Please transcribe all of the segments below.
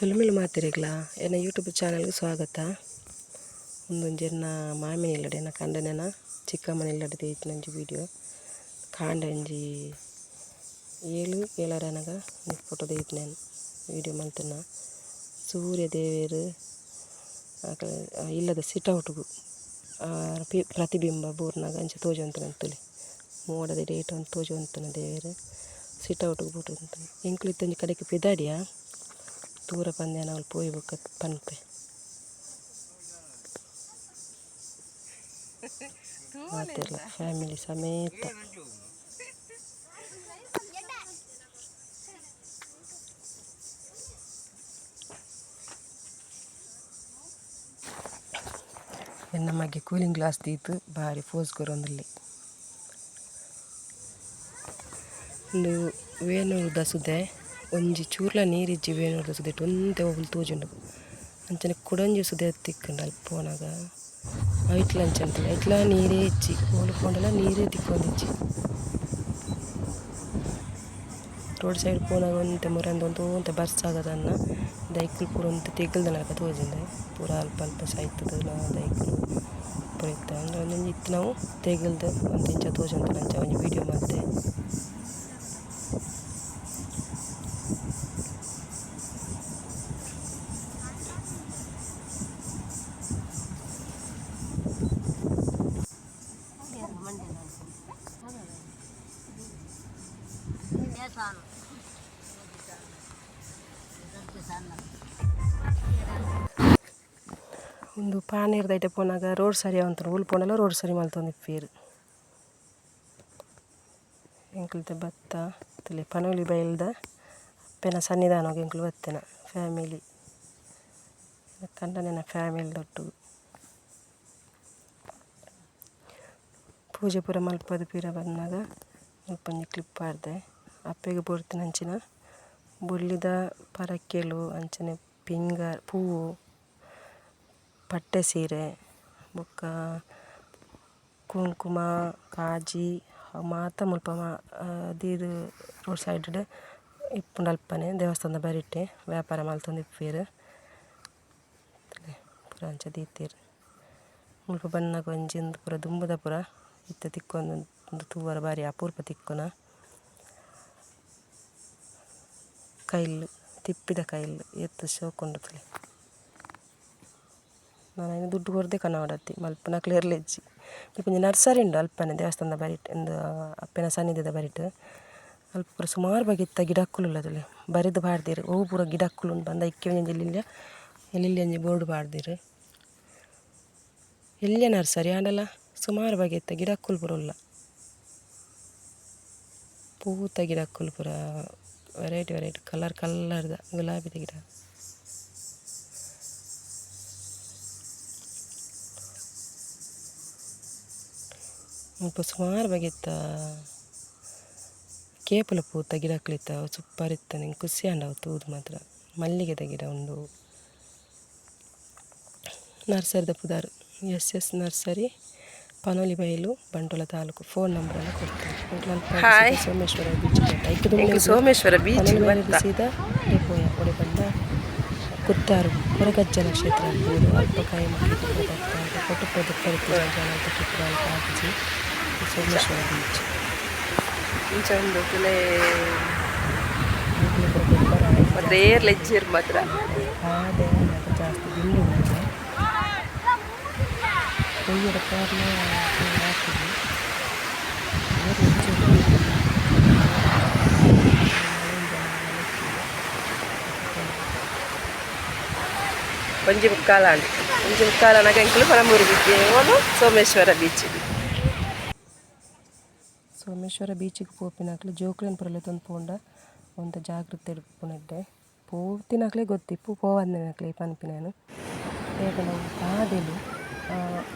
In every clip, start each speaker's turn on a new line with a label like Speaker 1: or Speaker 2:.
Speaker 1: ಸೊಲ್ಮೆಲು ಮಾತೆರೆಗ್ಲ ಎನ್ನ ಯೂಟ್ಯೂಬ್ ಚಾನಲ್ಗೆ ಸ್ವಾಗತ. ಉಂದೊಂಜಿ ಎನ್ನ ಮಾಮಿನ ಇಲ್ಲಡೆ ಎನ್ನ ಕಂಡನೆನ ಚಿಕ್ಕಮ್ಮನ ಇಲ್ಲಡೆ ತೇಯ್ತಿನಂಜಿ ವಿಡಿಯೋ. ಕಾಂಡ ಒಂಜಿ 7 7:30 ಫೋಟೋ ತೆಗಿತಿನ ವಿಡಿಯೋ ಮಲ್ತನ. ಸೂರ್ಯ ದೇವೆರ್ ಇಲ್ಲದ ಸಿಟೌಟ್ಗು ಪ್ರತಿಬಿಂಬ ಬೂರ್ನಾಗ ಅಂಚ ತೋಜೊಂತುಂಡು ತೂಲೆ. ಮೋಡದ ಡೇಟ್ ಒಂದು ತೋಜೊಂತುಂಡು ದೇವೆರ್ ಸಿಟೌಟ್ಗು ಬೂರ್ದು. ಎಂಕುಲು ಇತ್ತೆ ಒಂಜಿ ಕಡೆಕ್ ಪಿದಾಡಿಯ ದೂರ ಪಂದ್ಯಾನ ಅವ್ಲು ಪೋಯಿ ಬೊಕ್ಕ ಪನ್ಪೆ. ಮಾತೆರ್ಲ ಫ್ಯಾಮಿಲಿ ಸಮೇತ. ಎನ್ನ ಮಗೆ ಕೂಲಿಂಗ್ ಗ್ಲಾಸ್ ದೀತ್ ಬಾರಿ ಪೋಸ್ ಕೊರೊಂದುಲ್ಲೆ. ಉಂದು ವೇಣೂರುದ ಸುದೆ ಒಂಜಿ ಚೂರ್ಲ ನೀರಿಜ್ಜಿ ವೇಣೂರುದ ಸುದೆಟ್ ಒಂತೆ ಓಲು ತೋಜುಂಡು. ಅಂಚನೆ ಕುಡೊಂಜಿ ಸುದೆ ತಿಕ್ಕುಂಡು ಅಲ್ಪ ಪೋನಗ ಐಟ್ಲ ಅಂಚನೆ ಐಟ್ಲ ನೀರೇ ಇಜ್ಜಿ ಓಲು ಪೋಂಡಲ ನೀರೇ ತಿಕ್ಕೊಂದಿಜ್ಜಿ. ರೋಡ್ ಸೈಡ್ ಪೋನಗ ಒಂತೆ ಮುರಂದು ಒಂತೆ ಒಂತೆ ಬರ್ಸ ಆದದನ್ನ ದೈಕುಲು ಪೂರ ಒಂತೆ ತೆಗ್ಲ್ದನಲ್ಪ ತೋಜುಂಡು ಪೂರ ಅಲ್ಪ ಅಲ್ಪ ಸೈತುದು ದೈಕುಲು ಪೂರ ಇತ್ತ ಅಂಡ ಒಂಜೊಂಜಿ ಇತ್ತಿನವು ತೆಗ್ಲ್ದ್ ಒಂತೆ ಇಂಚ ತೋಜೊಂದುಂಡು ಅಂಚ ಒಂಜಿ ವೀಡಿಯೋ ಮಲ್ತೆ. ಉಂದು ಪಾಣೇರ್ದ ಐಟೆ ಪೋನಗ ರೋಡ್ ಸರಿ ಆವೊಂತುಂಡು ಓಲು ಪೋಂಡಲ ರೋಡ್ ಸರಿ ಮಲ್ತೊಂದಿಪ್ಪೆರ್. ಎಂಕುಲ್ತ ಬತ್ತ ತೂಲೆ ಪನೊಲಿ ಬೈಲ್ದ ಅಪ್ಪೆನ ಸನ್ನಿಧಾನಗ್ ಎಂಕುಲು ಬತ್ತಿನ ಫ್ಯಾಮಿಲಿ ಕಂಡನೆನ ಫ್ಯಾಮಿಲಿ ದೊಟ್ಟುಗು. ಪೂಜೆ ಪೂರ ಮಲ್ಪದ್ ಪಿರ ಬನ್ನಗ ಮುಲ್ಪ ಒಂಜಿ ಕ್ಲಿಪ್ ಪಾಡ್ದೆ. ಅಪ್ಪೆಗ್ ಬೋಡುತ್ತಿನಂಚಿನ ಬೊಳ್ಳಿದ ಪರಕ್ಕೆಲು ಅಂಚನೆ ಪಿಂಗ ಪೂವು ಪಟ್ಟೆ ಸೀರೆ ಬೊಕ್ಕ ಕುಂಕುಮ ಕಾಜಿ ಅವು ಮಾತ ಮುಲ್ಪ ದೀದ್ ರೋಡ್ ಸೈಡ್ ಡ್ ಇಪ್ಪುಂಡು ಅಲ್ಪನೆ ದೇವಸ್ಥಾನದ ಬರಿಟೆ ವ್ಯಾಪಾರ ಮಲ್ತೊಂದಿಪ್ಪುವೆರ್. ಪೂರ ಅಂಚ ದೀತೆರ್. ಮುಲ್ಪ ಬನ್ನಗ ಒಂಜಿ ಉಂದು ಪೂರ ದುಂಬುದ ಪೂರ ಇತ್ತೆ ತಿಕ್ಕೊಂದು ತೂವರೆ ಬಾರಿ ಅಪರೂಪ ತಿಕ್ಕುನ ಕೈಲ್ ತಿಪ್ಪಿದ ಕೈಲ್ ಏತ್ ಶೋಕುಂಡು ತೂಲೆ. ನನ ಐನ್ ದುಡ್ಡು ಕೊರ್ದೆ ಕನವೊಡತ್ತಿ ಮಲ್ಪುನಕ್ಲು ಏರ್ಲ ಇಜ್ಜಿ. ಮುಲ್ಪ ಒಂಜಿ ನರ್ಸರಿ ಉಂಡು ಅಲ್ಪನೆ ದೇವಸ್ಥಾನದ ಬರಿಟ್ ಉಂದು ಅಪ್ಪೆನ ಸನ್ನಿಧಿದ ಬರಿಟ್. ಅಲ್ಪ ಪೂರ ಸುಮಾರು ಬಗೆತ ಗಿಡಕ್ಕುಲು ಉಲ್ಲ ತೂಲೆ ಬರಿದ್ ಪಾಡ್ದೆರ್ ಒವು ಪೂರ ಗಿಡಕ್ಕುಲು ಉಂಡು ಪಂದ್ ಐಕೆ ಒಂಜಿ ಎಲ್ಯ ಎಲ್ಯ ಒಂಜಿ ಬೋರ್ಡ್ ಪಾಡ್ದೆರ್. ಎಲ್ಯ ನರ್ಸರಿ ಆಂಡಲ ಸುಮಾರು ಬಗೆತ ಗಿಡಕ್ಕುಲು ಪೂರ ಉಲ್ಲ. ಪೂತ ಗಿಡಕ್ಕುಲು ಪೂರ ವೆರೈಟಿ ವೆರೈಟಿ ಕಲರ್ ಕಲರ್ದ ಗುಲಾಬಿದ ಗಿಡ. ಮುಲ್ಪ ಸುಮಾರು ಬಗೆತ ಕೇಪುಲ ಪೂತ ಗಿಡಕ್ಕುಲು ಇತ್ತ ಅವು ಸೂಪರ್ ಇತ್ತುಂಡು ಎಂಕ್ ಖುಷಿ ಆಂಡ್ ಅವು ತೂದು ಮಾತ್ರ. ಮಲ್ಲಿಗೆದ ಗಿಡ ಉಂಡು. ನರ್ಸರಿದ ಪುದರ್ S S nursery Panolibailu Bantwal taluk. Phone number ಎಲ್ಲ ಕೊಡ್ತೇನೆ.
Speaker 2: ಹಾಯ್.
Speaker 1: ಸೋಮೇಶ್ವರ ಬೀಚ್
Speaker 2: ಎಂಕುಲು ಸೋಮೇಶ್ವರ ಬೀಚ್ ಬತ್ತ.
Speaker 1: ಸೀದಾ ಪೋಯ ಒಡೆ ಪಂಡ ಕುತ್ತಾರು ಕೊರಗಜ್ಜನ ಕ್ಷೇತ್ರ ಪೋದು ಅಲ್ಪ ಕೈ ಮುಗಿದು ಪೂರ ಬತ್ತ. ಅಲ್ಪ ಫೋಟೋ ಪೂರ ದೆಪ್ಪರೆ ಜನ ಅಲ್ಪ ಕ್ಲಿಪ್ ಅಲ್ಪ ಆತಿಜಿ. ಸೋಮೇಶ್ವರ ಬೀಚ್
Speaker 2: ಇಂಚ ಉಂಡು ತೂಲೆ.
Speaker 1: ಎಂಕುಲು ಪೂರ ಗೊಬ್ಬರ
Speaker 2: ಮಾತ್ರ ಏರ್ಲ ಇಜ್ಜೆರ್ ಮಾತ್ರ.
Speaker 1: ಪಾದೆ ಜಾಸ್ತಿ ದಿಂಡು ಉಂಡು. ಪೊಯ್ಯೆದ ಪಾಡ್ಲ ಆಪುಜಿ. ಏರ್ಲ ಇಜ್ಜೆರ್.
Speaker 2: 1:45 ಆಂಡ್. 1:45 ಆನಗ ಎಂಕುಲು ಪಣಂಬೂರು ಬೀಚ್ ಓಲು ಸೋಮೇಶ್ವರ ಬೀಚ್.
Speaker 1: ಸೋಮೇಶ್ವರ ಬೀಚಿಗೆ ಪೋಪಿನಕ್ಲು ಜೋಕ್ಲೆನ್ ಪೂರ ಲೆತೊಂದು ಪೋಂಡ ಒಂತೆ ಜಾಗ್ರತೆ ಇಪ್ಪುನೆಡ್ಡೆ. ಪೋತಿನಕ್ಲೆಗ್ ಗೊತ್ತಿಪ್ಪು ಪೋವಂದಿನಕ್ಲೆಗ್ ಪನ್ಪಿನ ಯಾನ್. ದಾಯೆ ಪಂಡ ಅವು ಪಾದೆಲು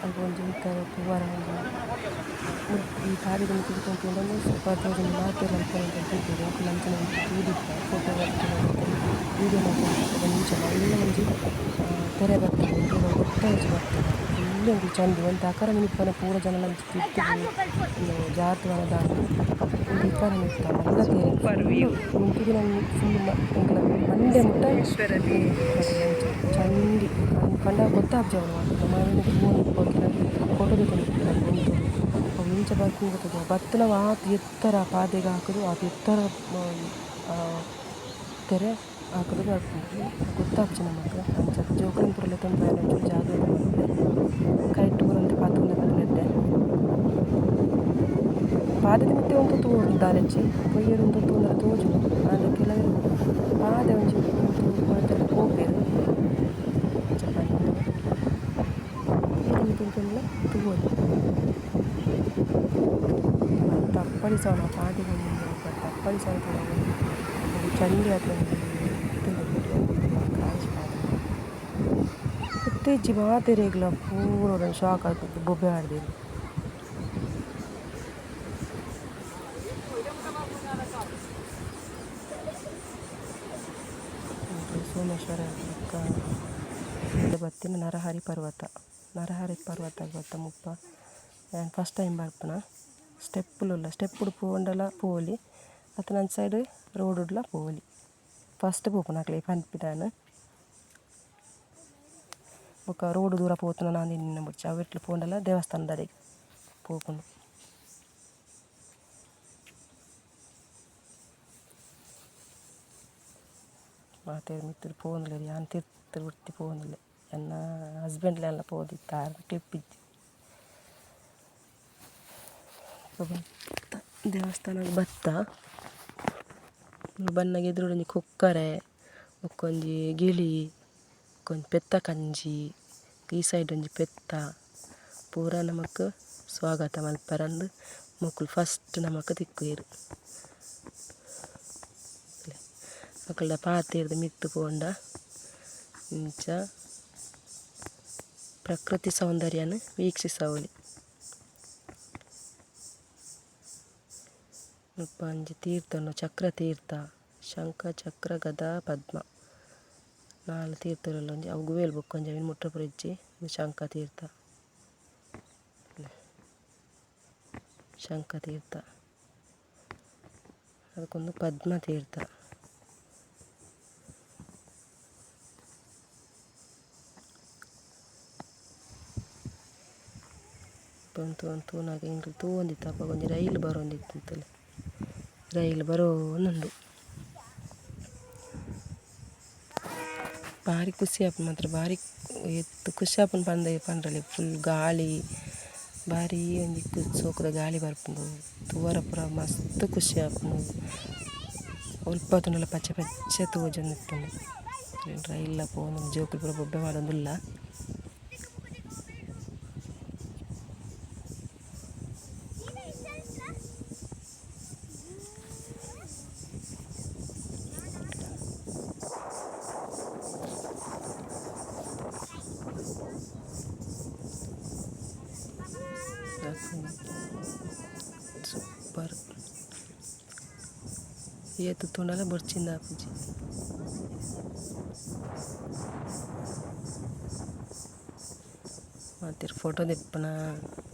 Speaker 1: ಅಲ್ಪ ಒಂಜಿ ಉಂತರೆ ತೂವರೆ ಒಂಜಿ ಈ ಪಾದೆದ ಮಿತ್ತ್ ತೂಂಡ ಸೂಪರ್ ತೋಜುಂಡು ಮಾತೆರ್ಲ ಅಲ್ಪ ಉಂತೊಂದು ತೂಪೆರ್. ಎಂಕುಲು ಅಂಚನೆ ಒಂಜಿ ತೂದಿತ್ತ ಫೋಟೋ ವೀಡಿಯೋ ಮಲ್ತೊಂದು ಇಂಚ ಮಲ್ಲ ಒಂಜಿ ತೆರೆ ಬರ್ತದೆ ಎಂಕ್ಲೆಗ್ ಅವು ಗೊತ್ತಾಯಿಜಿ ಬರ್ತದೆ ಫುಲ್ ಎಂಕುಲು ಚಂಡಿ ಒಂತೆ ಆಕರ ಮಿನಿಪುನ ಪೂರ ಜನಲ ಅಂಚ ತಿರ್ತ್ ಜಾರ್ದ್ ದಾನ್ನ ಉಂದು ಇಕಾರ ಮಿತ್ತ ಮಲ್ಲ ತೆರೆ
Speaker 2: ಸೂಪರ್ ವ್ಯೂ.
Speaker 1: ಉಂತುದಿನ ಫುಲ್ ಎಂಕ್ಲ ಮಂಡೆ ಕಂಡೆ ಮುಟ್ಟ ಚಂಡಿ ಪಂಡ ಗೊತ್ತಾಪುಜಿ ಅವು ನಮ ಅವೆನ್ ತೂವೊಂದು ಇಪ್ಪುವ ಫೋಟೊ ದೆತ್ತೊಂದು ಇಪ್ಪುವ ಅವು ಎಂಚ ಬರ್ಪುಂಡು ಗೊತ್ತಿಜ್ಜಿ ಅವು ಬತ್ತುಂಡ ಆತ್ ಎತ್ತರ ಪಾದೆಗ್ ಹಾಕುದು ಆತ್ ಎತ್ತರ ತೆರೆ ಹಾಕುದು ಬರ್ಪುಂಡು ಗೊತ್ತಾಪುಜಿ ನಮಕ್ ಅಂಚ ಜೋಕುಲೆನ್ ಪೂರ ಲೆತೊಂದು ಪೋಯೆರೆ ಒಂಚೂರು ಜಾಗ್ರತೆ ಮನ್ಪುಲೆ ಕೈಟ್ ಪೂರ ಒಂತೆ ಪತೊಂದು ಪೋಪುನ ಎಡ್ಡೆ ಪಾದೆದ ಮಿತ್ತೇ ಉಂತುದು ತೂವೊಡು ದಾಲ ಇಜ್ಜಿ ಪೊಯ್ಯೆಡ್ ಉಂತುದು ತೂಂಡಲ ತೋಜುಂಡು ಆಂಡ ಕೆಲವೆರ್ ಪಾದೆ ಒಂಜಿ ಉಂತುದು ಮಾತೆರ್ಲ ಪೋಪೆರ್ ಅಂಚ ಪಂದ್ ಪೊಯ್ಯೆದ ಮಿತ್ತ್ ಉಂತುಂಡಲ ತೂವೊಲಿ ಅಪ್ಪಳಿಸವುನ ಪಾದೆಗ್ ಅಪ್ಪಳಿಸವುನ ಚಂಡಿ ಆತುಂಡು ಗೊತ್ತಿಜ್ಜಿ ಮಾತೆರೆಗ್ಲ ಪೂರ ಶಾಕ್ ಆತುಂಡು ಬೊಬ್ಬೆ ಪಾಡ್ದೆರ್. ಸೋಮೇಶ್ವರ ಬೊಕ್ಕ ಬತ್ತಿನ ನರಹರಿ ಪರ್ವತ. ನರಹರಿ ಪರ್ವತ ಗೊತ್ತ ಮುಲ್ಪ ಯಾನ್ ಫಸ್ಟ್ ಟೈಮ್ ಬರ್ಪುನ ಸ್ಟೆಪ್ಪುಲು ಉಲ್ಲ ಸ್ಟೆಪ್ಪುಡು ಪೋಂಡಲ ಪೋವೊಲಿ ಅತ್ತ್ಂಡ ಅಂಚಿ ಸೈಡ್ ರೋಡುಡ್ಲ ಪೋವೊಲಿ ಫಸ್ಟ್ ಪೋಪುನಕ್ಲೆ ಪನ್ಪಿ ಯಾನ್ ಬೊಕ ರೋಡ್ ದೂರ ಪೋತುಂಡ ನಾನಿನ್ನ ಬೊರ್ಚಿ ಅವೆಟ್ಲ ಪೋಂಡಲ ದೇವಸ್ಥಾನದಡೆಗ್ ಪೋಪುಂಡು. ಮಾತೆರ್ ಮಿತ್ತ್ ಪೋವೊಂದುಲ್ಲೆರ್ ಯಾನ್ ತಿರ್ತ್ ಒರ್ತಿ ಪೋವೊಂದುಲ್ಲೆ ಎನ್ನ ಹಸ್ಬೆಂಡ್ ಲ ಪೋದಿತ್ತ ಆರ್ನ ಕ್ಲಿಪ್ ಇಜ್ಜಿ. ಬತ್ತ ದೇವಸ್ಥಾನಗ್ ಬತ್ತ ಬನ್ನಗ ಎದುರುಡು ಒಂಜಿ ಕೊಕ್ಕರೆ ಬೊಕೊಂಜಿ ಗಿಳಿ ಬೊಕೊಂಜಿ ಪೆತ್ತ ಕಂಜಿ ಈ ಸೈಡ್ ಒಂಜಿ ಪೆತ್ತ ಪೂರ ನಮಕ್ ಸ್ವಾಗತ ಮನ್ಪೆರಂದ್ ಮೊಕುಲು ಫಸ್ಟ್ ನಮಕ್ ತಿಕ್ಕುವೆರ್. ಅಕಲ್ಡ ಪಾತೆರ್ದ್ ಮಿತ್ತ್ ಪೋಂಡ ಇಂಚ ಪ್ರಕೃತಿ ಸೌಂದರ್ಯನ್ ವೀಕ್ಷಿಸವೊಲಿ. ಮುಲ್ಪ ಒಂಜಿ ತೀರ್ಥ ಉಂಡು ಚಕ್ರ ತೀರ್ಥ ಶಂಖ ಚಕ್ರ ಗದಾ ಪದ್ಮ ನಾಲ್ ತೀರ್ಥಲ್ ಉಲ್ಲ ಒಂಜಿ ಅವು ಗುವೆಲ್ ಬೊಕೊಂಜಿ ಐನ್ ಮುಟ್ಟ ಪೂರ ಇಜ್ಜಿ ಉಂದು ಶಂಖ ತೀರ್ಥ ಶಂಖ ತೀರ್ಥ ಬೊಕ ಉಂದು ಪದ್ಮ ತೀರ್ಥ. ತೂನಗ ಎಂಕುಲು ತೂವೊಂದಿತ್ತ ಅಪಗ ಒಂಜಿ ರೈಲ್ ಬರೊಂದಿತ್ತುಂಡು ತೂಲೆ ರೈಲ್ ಬರೋಂದುಂಡು. ಬಾರಿ ಖುಷಿ ಆಪುಂಡು ಮಾತ್ರ ಬಾರಿ ಏತ್ ಖುಷಿ ಆಪುಂಡು ಪಂದ್ ಪಂಡ್ರೆಲೆ ಫುಲ್ ಗಾಳಿ ಬಾರಿ ಒಂಜಿ ಸೋಕುದ ಗಾಳಿ ಬರ್ಪುಂಡು ತೂವರೆ ಪೂರ ಮಸ್ತ್ ಖುಷಿ ಆಪುಂಡು ಒಲ್ಪ ತೂಂಡಲ ಪಚ್ಚೆ ಪಚ್ಚೆ ತೋಜೊಂದಿಪ್ಪುಂಡು ರೈಲ್ ಲ ಪೋವೊಂದುಂಡು ಜೋಕುಲು ಪೂರ ಬೊಬ್ಬೆ ಪಾಡೊಂದುಲ್ಲ. ಸೂಪರ್ ಏತ್ ತೂಂಡಲ ಬೊರ್ಚಿಂದ್ ಆಪುಜಿ. ಮಾತೆರ್ ಫೋಟೊ ದೆಪ್ಪುನ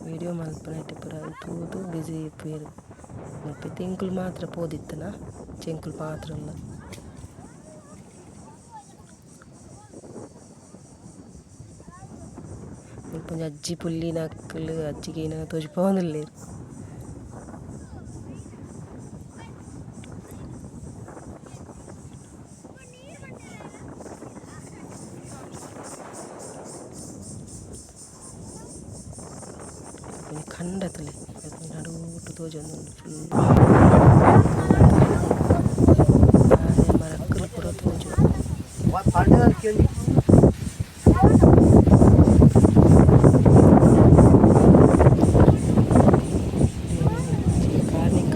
Speaker 1: ವೀಡಿಯೋ ಮನ್ಪುನ ಐಟ್ ಪೂರ ತೂದು ಬಿಜಿ ಇಪ್ಪುವೆರ್ ಮುಲ್ಪ ಇತ್ತೆ ಎಂಕುಲು ಮಾತ್ರ ಪೋದಿತ್ತುನ ಎಂಕುಲು ಮಾತ್ರ ಉಲ್ಲ. ಮುಲ್ಪ ಒಂಜಿ ಅಜ್ಜಿ ಪುಲ್ಲಿನಕುಲು ಅಜ್ಜಿಗ್ ಏನ ತೋಜಿಪಾವೊಂದುಲ್ಲೆರ್. ಒಂಜಿ ಕಂಡ ತೂಲೆ ನಡುಟು ತೋಜೊಂದುಂಡು ಫುಲ್ ಮರಕ್ಕುಲು ಪೂರ ತೋಜುಂಡು. ಕಾರ್ಣಿಕ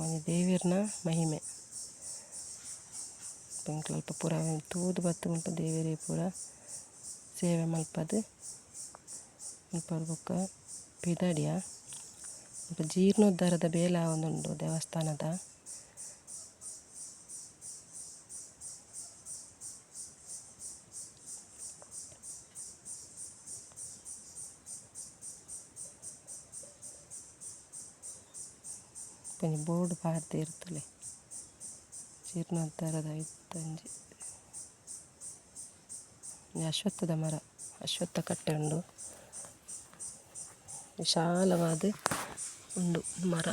Speaker 1: ಒಂಜಿ ದೇವೆರ್ನ ಮಹಿಮೆ ಎಂಕ್ಲು ಅಲ್ಪ ಪೂರ ತೂದು ಬತ್ತ್ ಮುಲ್ಪ ದೇವೆರೆ ಪೂರ ಸೇವೆ ಮನ್ಪದ್ ಮುಲ್ಪರ್ದ್ ಬೊಕ ಪಿದಾಡಿಯ ಮುಲ್ಪ ಜೀರ್ಣೋದ್ಧಾರದ ಬೇಲೆ ಆವೊಂದುಂಡು ದೇವಸ್ಥಾನದ. ಒಂಜಿ ಬೋರ್ಡ್ ಪಾಡ್ದೆರ್ ತೂಲೆ ಜೀರ್ಣೋದ್ಧಾರದ ಐತ ಒಂಜಿ ಒಂಜಿ ಅಶ್ವತ್ಥದ ಮರ ಅಶ್ವತ್ಥ ಕಟ್ಟೆ ಉಂಡು ವಿಶಾಲವಾದ್ ಉಂಡು ಮರ.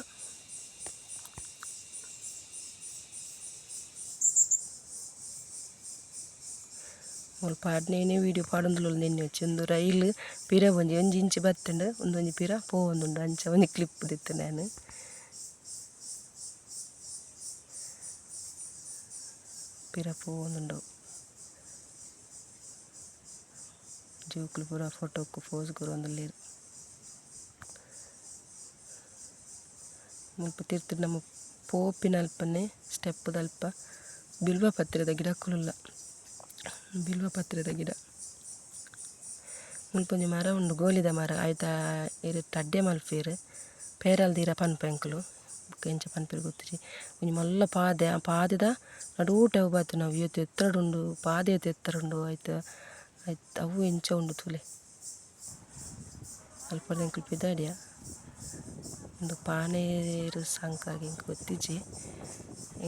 Speaker 1: ಮೂಲು ಪಾಡ್ನೇನೆ ವೀಡಿಯೋ ಪಾಡೊಂದುಲ್ಲ ನೆನ್ನೆ ಉಂದು ರೈಲ್ ಪಿರ ಒಂಜಿ ಒಂಜಿ ಇಂಚಿ ಬತ್ತ್ಂಡ್ ಉಂದೊಂಜಿ ಪಿರ ಪೋವೊಂದುಂಡು ಅಂಚ ಒಂಜಿ ಕ್ಲಿಪ್ ದಿತ್ತೆ ಯಾನ್. ಪಿರ ಪೋವೊಂದುಂಡು ಜೋಕುಲು ಪೂರ ಫೋಟೋಕ್ ಪೋಸ್ ಕೊರೊಂದುಲ್ಲೆರ್. ಮುಲ್ಪ ತಿರ್ತ್ ನಮ ಪೋಪಿನಲ್ಪನೆ ಸ್ಟೆಪ್ ದಲ್ಪ ಬಿಲ್ವ ಪತ್ರೆದ ಗಿಡಕುಲುಲ್ಲ ಬಿಲ್ವ ಪತ್ರೆದ ಗಿಡ. ಮುಲ್ಪ ಒಂಜಿ ಮರ ಉಂಡು ಗೋಲಿದ ಮರ ಐತ ಇರೆಟ್ ಅಡ್ಡೆ ಮಲ್ಪುವೆರ್ ಪೇರಲ್ದೀರ ಪನ್ಪ ಎಂಕುಲು ಬೊಕ ಎಂಚ ಪನ್ಪೆರ್ ಗೊತ್ತಿಜ್ಜಿ ಒಂಜಿ ಮಲ್ಲ ಪಾದೆ ಆ ಪಾದೆದ ನಡೂಟೆ ಅವು ಬತ್ತಿನವು ಏತ್ ಎತ್ತರಡ್ ಉಂಡು ಪಾದೆ ಏತ್ ಎತ್ತರ ಉಂಡು ಐತ ಐತ ಅವು ಎಂಚ ಉಂಡು ತೂಲೆ. ಅಲ್ಪರ್ದ್ ಎಂಕುಲು ಪಿದಾಡಿಯ ಉಂದು ಪಾನೇರು ಸಂಕ ಎಂಕ್ ಗೊತ್ತಿಜ್ಜಿ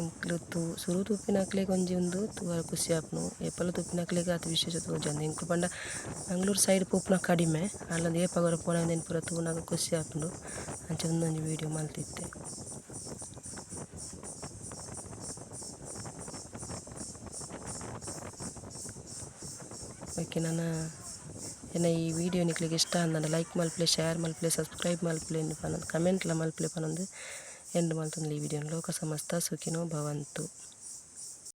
Speaker 1: ಎಂಕ್ಲು ತೂ ಸುರು ತೂಪಿನಕ್ಲೆಗ್ ಒಂಜಿ ಉಂದು ತೂವರೆ ಖುಷಿ ಆಪುಂಡು ಏಪಲ ತೂಪಿನಕ್ಲೆಗ್ ಆತ್ ವಿಶೇಷ ತೋಜಂದ್ ಎಂಕುಲು ಪಂಡ ಮಂಗಳೂರು ಸೈಡ್ ಪೋಪುನ ಕಡಿಮೆ ಆಂಡಲ ಏಪಲ ಒರ ಪೋನಗ ಉಂದೆನ್ ಪೂರ ತೂನಗ ಖುಷಿ ಆಪುಂಡು ಅಂಚ ಉಂದೊಂಜಿ ವೀಡಿಯೋ ಮಲ್ತಿತ್ತೆ. ಓಕೆ ನನ ಎನ್ನ ಈ ವೀಡಿಯೋ ನಿಕ್ಲೆಗ್ ಇಷ್ಟ ಆಂಡ ಲೈಕ್ ಮಲ್ಪುಲೆ ಶೇರ್ ಮಲ್ಪುಲೆ ಸಬ್ಸ್ಕ್ರೈಬ್ ಮಲ್ಪುಲೆ ಪನೊಂದು ಕಮೆಂಟ್ ಲ ಮಲ್ಪುಲೆ ಪನೊಂದು ಎಂಡ್ ಮಲ್ತೊಂದುಲ್ಲೆ ಈ ವೀಡಿಯೋನ್ ಲೋಕ ಸಮಸ್ತ ಸುಖಿನೋ ಭವಂತು.